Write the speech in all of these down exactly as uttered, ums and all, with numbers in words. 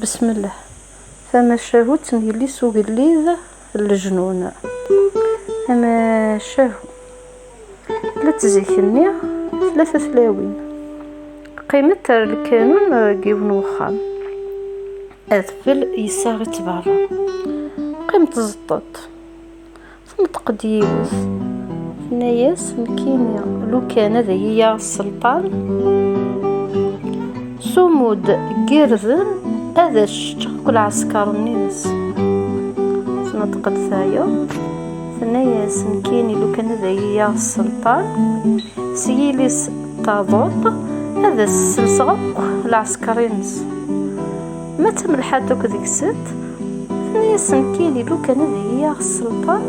Besmellah. Tamacahut n yelli-s ugellid n lejnun. Amacahu. Tella-d zik-nni tlata tlawin. Qqiment ar lkanun deg yiwen wexxam. Adfel yessaɣ-itt berra. Qqiment tẓeṭṭent. Tneṭq-d yiwet, tenna-yas: "Nekkini, lukan ad iyi-yaɣ sselṭan, s umud n yirden, ad as-ččeɣ akk lɛesker-nni-ines." Tneṭq-d tayeḍ, tenna-yas: "Nekkini, lukan ad iyi-yaɣ sselṭan, s yilis taḍuṭ, ad as-sselseɣ akk lɛesker-ines." Ma d tamelḥant akk deg-sent, tenna-yas: "Nekkini, lukan ad iyi-yaɣ sselṭan,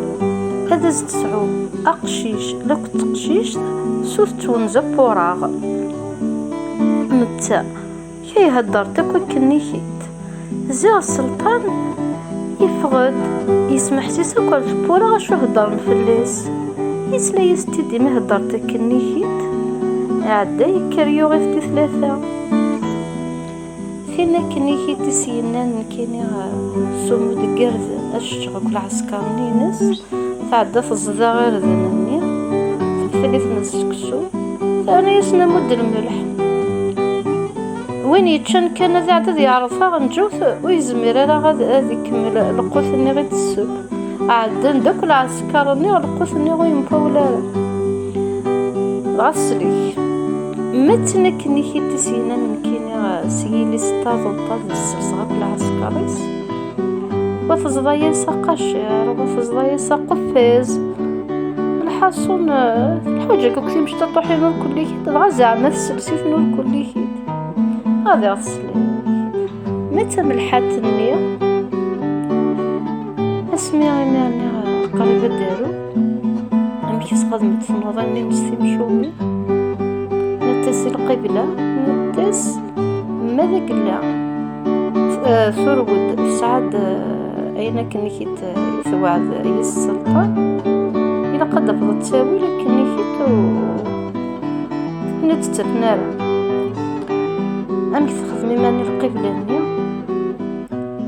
ad as-d-sɛuɣ aqcic akked teqcict s ur tettwenza n wureɣ." Netta, ka ihedder-d akk akken ikit. Ziɣ sselṭan iffeɣ-d, yesmeḥsis akk ar tewwura acu heddren fell-as. Yesla-yas-t-id imi heddren-t akken ikit. Iɛedda yekker yuɣ-it di tlata. Tin akken ikit i s-yennan: "Nekkini, eh, s umud n yirden, ad ččeɣ akk lɛesker-nni-ines." Tɛedda teẓda irden-nni, teftel-iten d seksu, terna-yasen amud n lmelḥ. Win yeččan kan ad iɛeddi ad yeɛreḍ taɣenǧawt, ur yezmir ara ad, ad ikemmel lqut-nni i d-tesseww. Ɛeddan-d akk lɛesker-nni, lqut-nni ur yemṭawel ara. Dɣa teslek. Ma d tin akken i k-id-isegnan nekkini s yilis taḍuṭ ad d-sserseɣ akk lɛesker-is. Wa teẓḍa-yas aqaciṛ, wa teẓḍa-yas aqeffaz. Lḥaṣun, eh, lḥuǧ-agi akk timecṭaṭuḥin ur kulli-kit, dɣa zeɛma tessels-iten ur kulli-kit. Ad iɣ-teslek. Ma d tamelḥant-nni, asmi imi rniɣ qrib ad d-aru, amek i s-xedment tnuḍin-nni-ines timcumin? Nettas i lqibla, nettas ma d agella. Eh, turew-d, tesɛa-d, eh, ayen akken i t-, i tewɛed yis sselṭan. Ilaq ad d-tafeḍ ttawil akken i t-, ur, ur tt-ttafen ara. Amek texdem iman i lqibla-nni?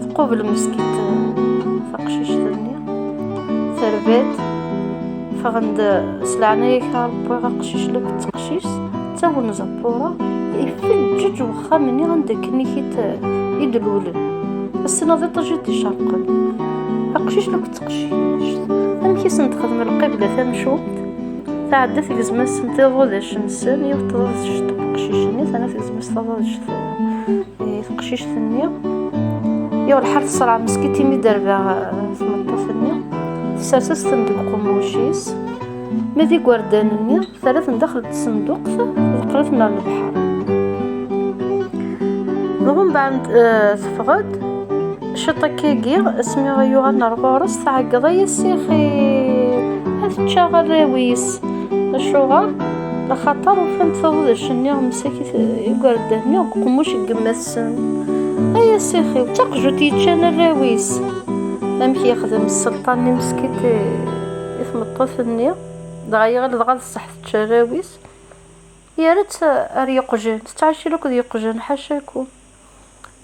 Tqubel meskint taqcict-nni, terba-d, ffɣen-d s leɛnaya-k a Ṛebbi aqcic la d teqcict, d tawenza n wureɣ, ifeǧǧeǧ wexxam-nni anda akken i t-, i d-lulen. Ass-nni d iṭij i d-icerqen. Aqcic la d teqcict, amek i sen-texdem lqibla tamcumt? Tɛedda tegzem-asen tiḍudect-nsen, yiwet tḍadect n uqcic-nni, terna tegzem-as taḍadect i teqcict-nni. Yuɣ lḥal teṣreɛ meskint imi d-terba, eh, tmeṭṭut-nni. Tessers-asen-ten deg uqemmuc-is. Ma d igerdan-nni, terra-ten daxel n tsenduqt, teḍfer-iten ar lebḥer. Dɣa mbeɛd, eh, teffeɣ-d, ciṭ akkagi, asmi yuɣal ar ɣur-s, tɛeggeḍ: "Ay a sixi, ad ččeɣ arraw-is." Acuɣer? Laxaṭer ufan-d taḍadect-nni msakit igerdan-nni deg uqemmuc n yemma-tsen. Ay a sixi-w, d taqjut yeččan arraw-is. Amek yexdem sselṭan-nni meskint i, i tmeṭṭut-nni? Dɣa yeɣli dɣa d ṣṣeḥ tečča arraw-is. Yerra-tt ar yeqjan, tettɛaci akked yeqjan, ḥacakum.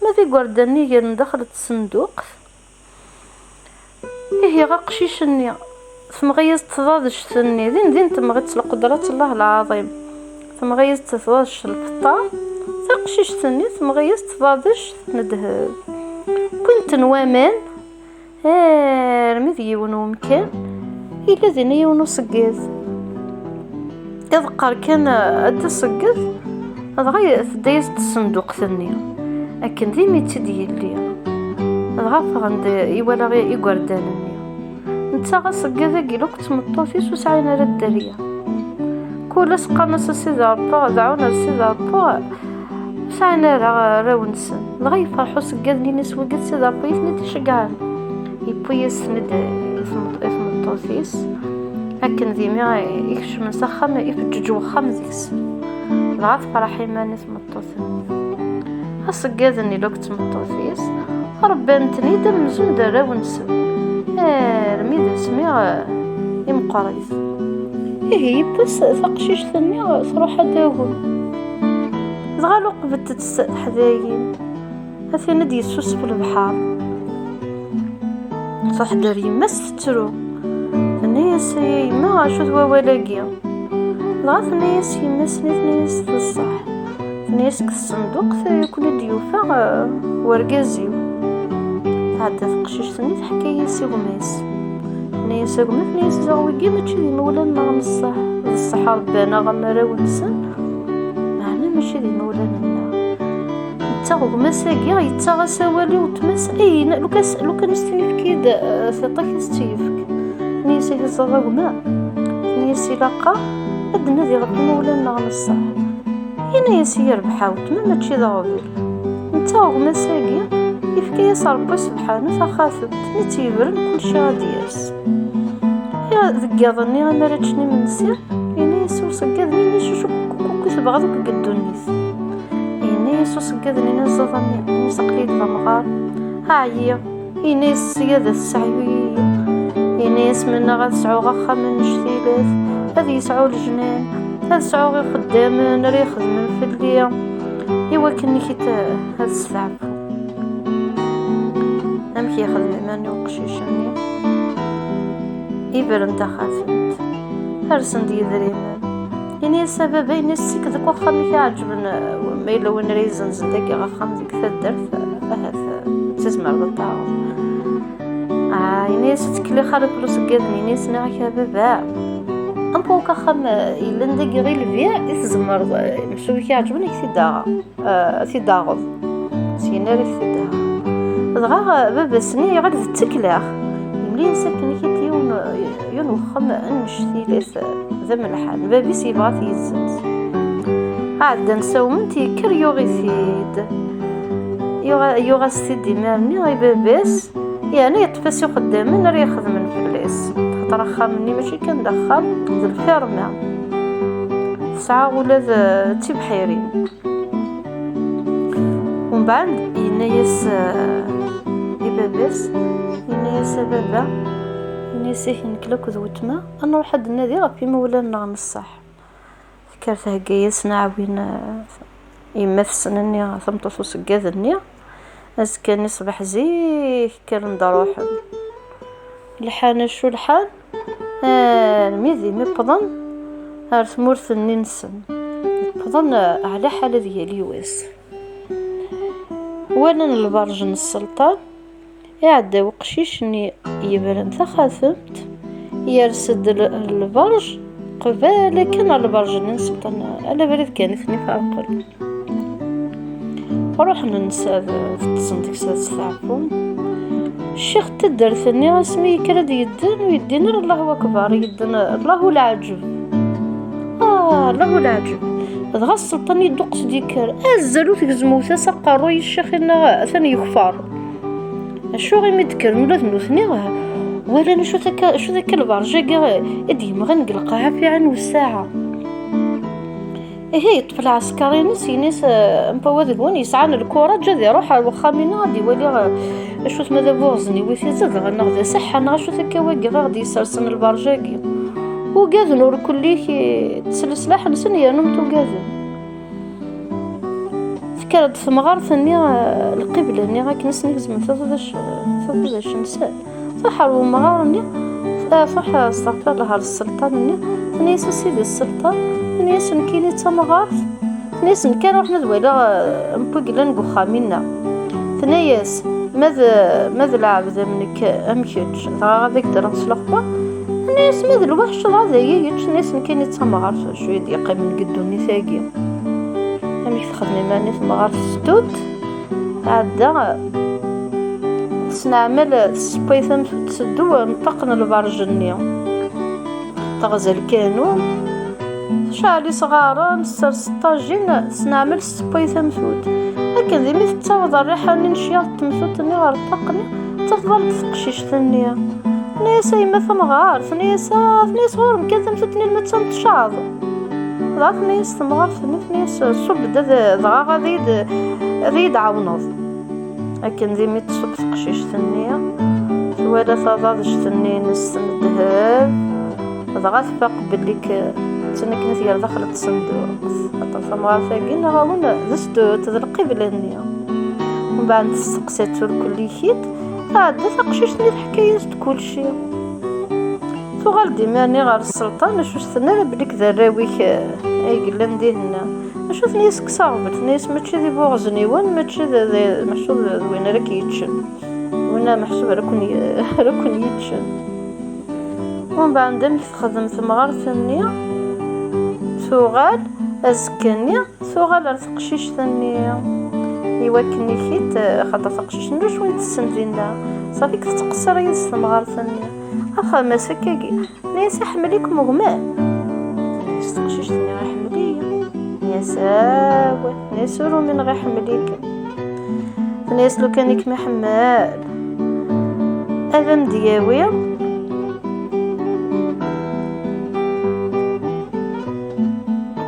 Ma d igerdan-nni gren daxel n tsenduqt, ihi aqcic-nni, temɣi-yas-d tḍadect-nni, din din temɣi-tt lqudrat n Allah lɛaḍim. Temɣi-yas-d tḍadect n lfeṭṭa, taqcict-nni temɣi-yas-d tḍadect n ddheb. Wwin-ten waman, armi d yiwen umkan, yella dinna yiwen uṣeggad. Iḍeqqer kan, eh, ad d-iṣegged, dɣa tedda-yas-d tsenduqt-nni, akken d imi tt-id-yelli. Dɣa ffɣen-d, iwala i-, igerdan-nni. Netta aṣeggad-agi akk d tmeṭṭut-is ur sɛin ara dderya. Kul ass qqaren-as a Sidi Ṛebbi, dɛun ar Sidi Ṛebbi, ur sɛin ara arraw-nsen. Dɣa yefreḥ uṣeggad-nni s wigad Sidi Ṛebbi i ten-id-iceggɛen. Yewwi-yasen-d i tmeṭ-, i tmeṭṭut-is, akken d imi i kecmen s axxam, ifeǧǧeǧ wexxam deg-sen. Dɣa tefreḥ iman i tmeṭṭut-nni. Aṣeggad-nni akked tmeṭṭut-is ṛebban-ten-id amzun d arraw-nsen, armi d asmi, eh, i meqqrit. Ihi yiwwas taqcict-nni truḥ ad d-tagem. Dɣa luqbent-tt teḥdayin. Atan ad d-yessusef lebḥer. Truḥ-d ar yemma-s tettru. Tenna-yas: "Ay a yemma, acu-t wawal-agi?" Dɣa tenna-yas yemma-s-nni, tenna-yas: "D ṣṣeḥ." Tenna-yas: "Deg tsenduqt i ken-id-yufa, eh, wergaz-iw." Tɛedda teqcict-nni teḥka-yas i gma-s. Tenna-yas: "A gma," tenna-yas, "ziɣ wigi mačči d imawlan-nneɣ n ṣṣeḥ. D ṣṣeḥ rebban-aɣ am arraw-nsen, meɛna mačči d imawlan-nneɣ." Netta gma-s-agi yettaɣ-as awal i weltma-s, ayen, lukan s-, lukan s-tin-yefk-id, eh, tiṭ-ik ad s-tt-yefk. Tenna-yas: "Ihi ẓẓaḍ a gma." Tenna-yas: "Ilaq-aɣ ad d-nadi ɣef imawlan-nneɣ n ṣṣeḥ." Yenna-yas: "Yerbeḥ a weltma, mačči d aɣbel." Netta gma-s-agi yefka-yas Ṛebbi subḥanu taxatemt, mi tt-yebren kulci ad d-yers. Deg yiḍ-nni, mi ara ččen imensi, yenna-yas uṣeggad-nni: "Ini-as acu akk i tebɣiḍ akk deg ddunit." Yenna-yas uṣeggad-nni: "Iẓẓaḍ a mmi, ini-as aql-iyi-d d amɣar, ɛyiɣ." Yenna-yas: "Sya d seɛyu-yi." Yenna-yas: "Mennaɣ ad sɛuɣ axxam annect-ilat, ad yesɛu lejnan, ad sɛuɣ ixeddamen ara ixedmen fell-i, i wakken ad k-id-, ad steɛfuɣ." Amek yexdem iman i uqcic-nni? Ibren taxatemt, rsen-d yidrimen. Ini-as: "A baba," ini-as, "ttekk deg uxxam-ik iɛeǧben, eh, ma yella win ara izenzen dagi axxam deg taddart, eh, ahat, eh, tezmer ad taɣeḍ." Ah, ini-as: "Ttkel i xalef n uṣeggad-nni." Ini-as: "Nniɣ-ak a baba, am wakk axxam, eh, yellan dagi ɣer lbiɛ i tzemreḍ, eh, ma yella win iɛeǧben ad k-t-id-aɣeɣ." Eh, ad t-id-taɣeḍ. Syin ara t-id-taɣeḍ. Dɣa, eh, baba-s-nni yeɣli d ttekla. Yemla-yas akken akk-id yiwen, yiwen wexxam annect-ilat, eh, d amelḥan. Baba-s yebɣa ad t-yezzenz. Ɛeddan sawmen-t, yekker yuɣ-it-id. Yuɣ-, yuɣ-as-t-id imir-nni i baba-s. Yeɛni yeṭṭef-as ixeddamen ara ixedmen fell-as. Axaṭer axxam-nni mačči kan d axxam, d lfirma. Tesɛa ula d, d tibḥirin. Umbeɛd yenna-yas, eh, i baba-s, yenna-yas: "A baba," yenna-yas, "ak nekk akked weltma ad nruḥ ad d-nadi ɣef imawlan-nneɣ n ṣṣeḥ." Tekker thegga-yasen aɛwin, eh, yemma-tsen-nni, tameṭṭut uṣeggad-nni. Azekka-nni ṣṣbeḥ zik kkren-d ruḥen. Lḥan acu lḥan, armi d imi wwḍen ar tmurt-nni-nsen. Wwḍen ɛla ḥala d yal yiwet. Walan lberǧ n sselṭan, iɛedda uqcic-nni yebren taxatemt, yers-d l-, lberǧ, qbala kan lberǧ-nni n sselṭan, ala abrid kan i ten-iferqen. Ruḥen nsa-, teṭṭsen deg-s ad steɛfun. Ccix n taddart-nni asmi yekker ad yedden, ur yeddin ara Allahu Akbar, yedden Allahu Leɛǧeb. Ah, Allahu Leɛǧeb. Dɣa sselṭan yedduqqes-d yekker. Azal ur tgezmewt-as aqerruy i ccix-inna atan yekfer. Acu imi d-kkren ula d nutni, walan acu takka, acu takka lberǧ-agi i d-yemɣin deg lqaɛa fi ɛin wessaɛa. Ihi yeṭṭef lɛesker-ines, yenna-as, eh, "Mpa wa deg-wen yesɛan lkuraǧ ad iruḥ ar wexxam-inna ad iwali, eh, acu tma d abuɣez-nni wi tizad, neɣ d aseḥḥa, neɣ acu takka wagi i ɣ-d-yessersen lberǧ-agi." Ugaden ur kulli k-, s leslaḥ-nsen yernu mtugaden. Tekker-d temɣart-nni, eh, lqibla-nni akken ad sen-gezmen tiḍudac-, tiḍudac-nsen. Truḥ ɣer wemɣar-nni, eh, truḥ, eh, asteɣfirullah, ɣer sselṭan-nni, tenna-yas: "A sidi sselṭan," tenna-yas, "nekkini d tamɣart." Tenna-yas: "Nekk ara ruḥen ad waliɣ, eh, mpa yellan deg uxxam-inna." Tenna-yas: "Ma d, ma d lɛebd am nekk, am kečč, dɣa ad ak-d-rreɣ s lexbar?" Tenna-yas: "Ma d lweḥc, dɣa d aya yečč." Tenna-yas: "Nekkini d tamɣart, d acu i d-yeqqimen deg ddunit-agi?" Amek texdem iman-is temɣart s ddut? Tɛedda, tesneɛmal, tessewway tamtunt, teddu, ṭṭaqen lberǧ-nni. Teɣza lkanun, tecɛel isɣaren, tessers ṭṭajin, tesneɛmal, tessewway tamtunt. Akken d imi tettaweḍ rriḥa-nni n ccyaḍ n temtunt-nni ɣer ṭṭaq-nni, teḍall-d teqcict-nni. Tenna-yas: "A yemma tamɣart," tenna-yas, "a," tenna-yas, "ɣur-m kan tamtunt-nni alma d tameṭcaḍ." Dɣa tenna-yas temɣart-nni, tenna-yas: "Ṣubb-d ad, dɣa ad iyi-d, ad iyi-d-ɛawneḍ." Akken d imi tṣubb teqcict-nni, twala taḍadect-nni-ines n ddheb, dɣa tfaq belli k-, d tin akken i tger daxel n tsenduqt. Xaṭer tamɣart-agi, neɣ awen d sdut, d lqibla-nni. Mbeɛd testeqsa-tt ur kulli-k-id, tɛedda taqcict-nni teḥka-yas-d kulci. Tuɣal-d imir-nni ɣer sselṭan, acu s-tenna ara belli d arraw-ik, eh, ay yellan dihin. Acu tenna-yas kkes aɣbel, tenna-yas mačči d ibuɣezniwen, mačči d, d, meḥsub d win ara k-yeččen. Win meḥsub ara ken-, ara ken-yeččen. Umbeɛd amek texdem temɣart-nni, tuɣal azekka-nni tuɣal ar teqcict-nni i wakken ikit, axaṭer taqcict-nni ulac win tessen dinna. Ṣafi tettqeṣṣir yid-s temɣart-nni. Axxam-as akkagi. Tenna-yas iḥemmel-ikem ugmam. Tenna-yas teqcict-nni iḥemmel-iyi. Tenna-yas awah. Tenna-yas ur umineɣ iḥemmel-ikem. Tenna-yas lukan i kem-iḥemmel ad am-d-yawi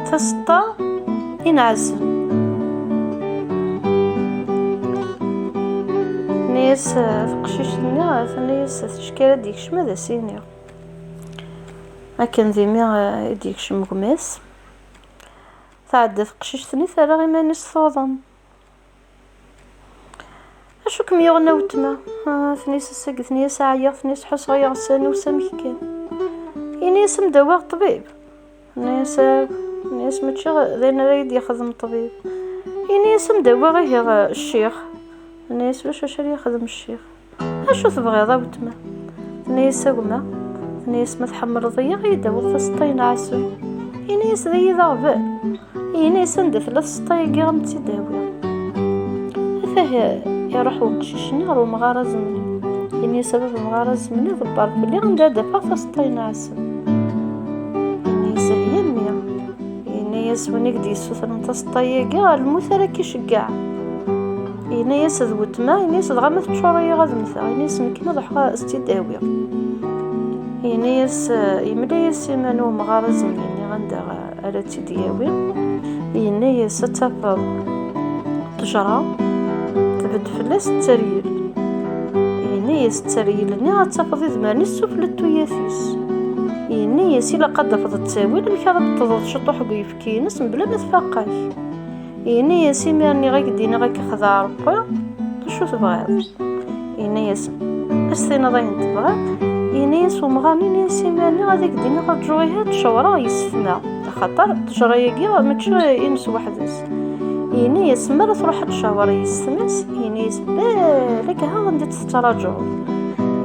taseṭṭa inɛasen. Tenna-yas, eh, teqcict-nni, eh, tenna-yas ticki ara d-yekcem ad as-iniɣ. Akken d imi, eh, i d-yekcem gma-s, tɛedda teqcict-nni terra iman-is tuḍen. Acu kem-yuɣen a weltma? Ah, tenna-yas ass-agi, tenna-yas ɛyiɣ, tenna-yas ḥusseɣ yeɣsan-iw s amek kan. Ini-as am d-awiɣ ṭṭbib. Tenna-yas, ah, tenna-yas mačči d ayen ara yi-d-yexdem ṭṭbib. Ini-as am d-awiɣ ihi, ah, ccix. Tenna-yas ulac acu ara yexdem ccix. Acu tebɣiḍ a weltma? Tenna-yas a gma, tenna-yas ma tḥemmleḍ-iyi ad yi-d-tawiḍ taseṭṭa inɛasen. Ini-as d iyi d aɣbel. Ini-as anda tella tseṭṭa-agi ad m-tt-id-awiɣ. Atah iruḥ weqcic-nni ɣer umɣar azemni. Ini-as a baba amɣar azemni, ḍebber fell-i anda ad d-afeɣ taseṭṭa inɛasen. Ini-as ah ya mmi. Ini-as win i k-d-yessutren taseṭṭa-agi ɣer lmut ara k-iceggeɛ. Ini-as d weltma, ini-as dɣa ma teččur-iyi ad mmteɣ. Ini-as nekkini ad ruḥeɣ ad s-tt-id-awiɣ. Ini-as, yemla-as iman umɣar azemni-nni anda ara tt-id-yawi. Yenna-yas ad tafeḍ ṭṭejra tbedd fell-as tteryel. Yenna-yas tteryel-nni ad tafeḍ idmaren-is sufella n tuyat-is. Yenna-yas ilaq ad d-tafeḍ ttawil amek ara d-teṭṭḍeḍ ciṭuḥ deg uyefki-ines mebla ma tfaq-ak. Yenna-yas imir-nni ad k-d-iniɣ ad k-ixdeɛ Rebbi, acu tebɣiḍ? Yenna-yas, a s-tiniḍ ayen tebɣiḍ. Yenna-yas umɣar-nni, yenna-yas imir-nni ad ak-d-iniɣ rǧu ihi ad d-cawreɣ yessetma, axaṭer ṭṭejra-agi mačči ines weḥd-s. Yenna-yas mi ara truḥ ad d-tcawer yessetma-s, yenna-yas balak ha anda i tt-tettraǧuḍ.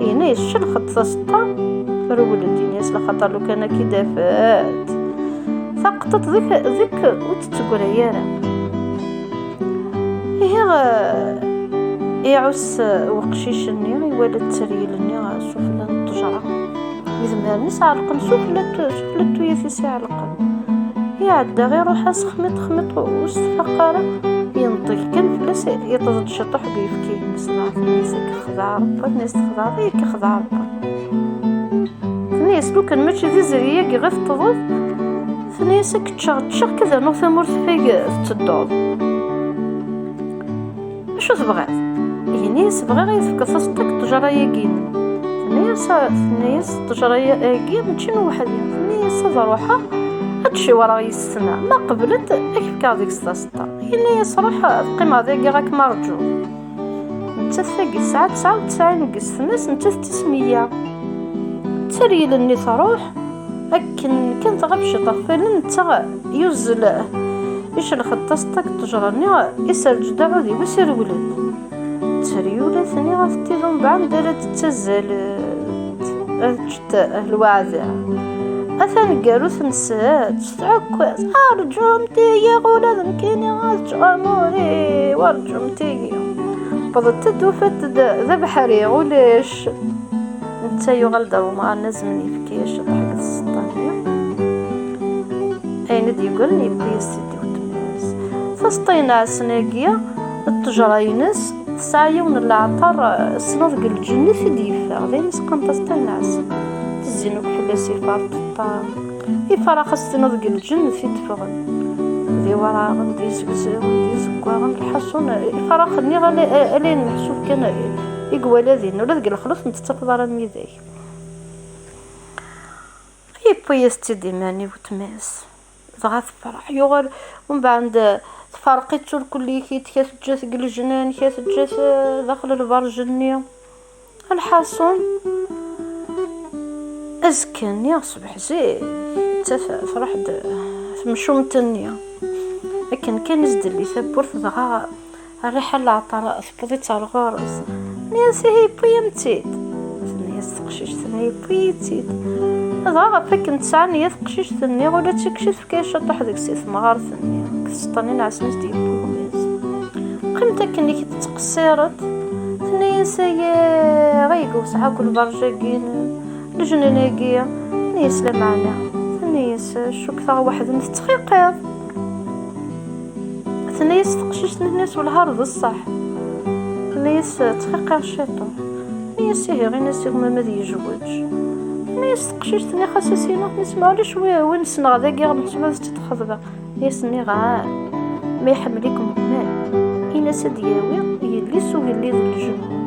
Yenna-yas celxeḍ taseṭṭa, rewwel-d, yenna-yas laxaṭer lukan ad k-id-afet taqeṭṭiṭ deg, deg ur tettegray ara. Ihi, eh, iɛuss, eh, weqcic-nni, iwala tteryel-nni, eh, sufella n ṭṭejra. Idmaren-is ɛelqen sufella n tu-, sufella n tuyat-is iɛelqen. Iɛedda iruḥ-as xmiṭ xmiṭ ur s-tfaq ara. Yenṭeg kan fell-as, yeṭṭeḍ-d ciṭuḥ deg uyefki-ines. Dɣa tenna-yas ad k-ixdeɛ Rebbi, tenna-yas txedɛeḍ-iyi ad k-ixdeɛ Rebbi. Tenna-yas lukan mačči d izri-agi i teṭṭḍeḍ, tenna-yas ad k-ččeɣ, ččeɣ-k ad rnuɣ tamurt fig tettedduḍ. Acu tebɣiḍ? Yenna-yas bɣiɣ ad yi-tefkeḍ taseṭṭa deg ṭṭejra-agi-inem. Tenna-yas, tenna-yas ṭṭejra-agi mačči n weḥd-i. Tenna-yas ad ruḥeɣ ad d-ciwreɣ yessetma, ma qeblent ad k-fkeɣ deg-s taseṭṭa. Yenna-yas ruḥ ad qqimeɣ dagi ad kem-rǧuɣ. Nettat tagi tesɛa tesɛa u tesɛin n yessetma-s, nettat d tis meyya. Tteryel-nni truḥ, akken kan tɣab ciṭuḥ fell-, netta yuzzel, icelxeḍ taseṭṭa deg ṭṭejra-nni, iserǧ-d aɛudiw-is irewlen. Tteryel-nni ad teddu mbeɛd ara d-ttazzalent ad ččent lweɛda. Atan gar-u tensa-tt tɛekkeḍ, "Rǧumt-iyi ula d nekkini ad ččeɣ amur-iw, rǧumt-iyi." Wwḍent-d, ufant-d d abeḥri, ulac. Netta yuɣal-d ɣer umɣar-nni azemni, yefka-yas ciṭuḥ deg tseṭṭa-nni. Ayen i d-yeggran yewwi-yas-t-id i weltma-s. Taseṭṭa-ines-agi, ṭṭejra-ines, tesɛa yiwen n leɛṭer, eh, ssneɣ deg lǧennet i d-yeffeɣ, d ayen i s-qqaren taseṭṭa-ines. Tezzin akk fell-as iferṭeṭṭa, ifrax-as ssneɣ deg lǧennet i d-ffɣen. D iwraɣen, d izegzawen, d izeggaɣen, lḥaṣun, ifrax-nni ala, ala ayen meḥsub kan i iwala din, ula deg lexluṣ ur t-tettafeḍ ara am widak. Yewwi-yas-tt-id iman i weltma-s. Dɣa tefreḥ. Yuɣal, umbeɛd, eh, Terq-itt ur kulli-k-id, ka teǧǧa-t deg lejnan, ka teǧǧa-t, eh, daxel lberǧ-nni. Lḥaṣun, azekka-nni ṣṣbeḥ zik, taf-, truḥ-d temcumt-nni. Akken kan i s-d-telli tawwurt, dɣa rriḥa n leɛṭer tewweḍ-itt ar ɣur-s. Tenna-yas: "Ihi, yewwi-yam-tt-id?" Tenna-yas teqcict-nni: "Yewwi-yi-tt-id." Dɣa ɣef wakken tesɛa nniya teqcict-nni, ula d tikci tefka-yas ciṭuḥ deg-s i temɣart-nni, deg tseṭṭanin ɛassen i s-d-yewwi mmi-s. Qqimet akken i k-tettqeṣṣireḍ. Tenna-yas: "Ay, ay, ay, sɛiɣ akk lberǧ-agi, lejnan-agi." Tenna-yas: "Lameɛna." Tenna-yas: "Cukkteɣ weḥd-m tettxiqiḍ." Tenna-yas teqcict-nni: "Tenna-yas wellah ar d ṣṣeḥ." Tenna-yas: "Ttxiqiɣ ciṭuḥ." Tenna-yas: "Ihi, ini-as i gma-m ad yezweǧ." Tenna-yas teqcict-nni: "Xas a s-iniɣ, tenna-yas, maɛlic, wi, win ssneɣ dagi, meḥsub ad tt-id-xeḍbeɣ." Tenna-yas: "Nniɣ-am, ma iḥemmel-ikem gma-m, ini-as ad d-yawi yelli-s ugellid n lejnun."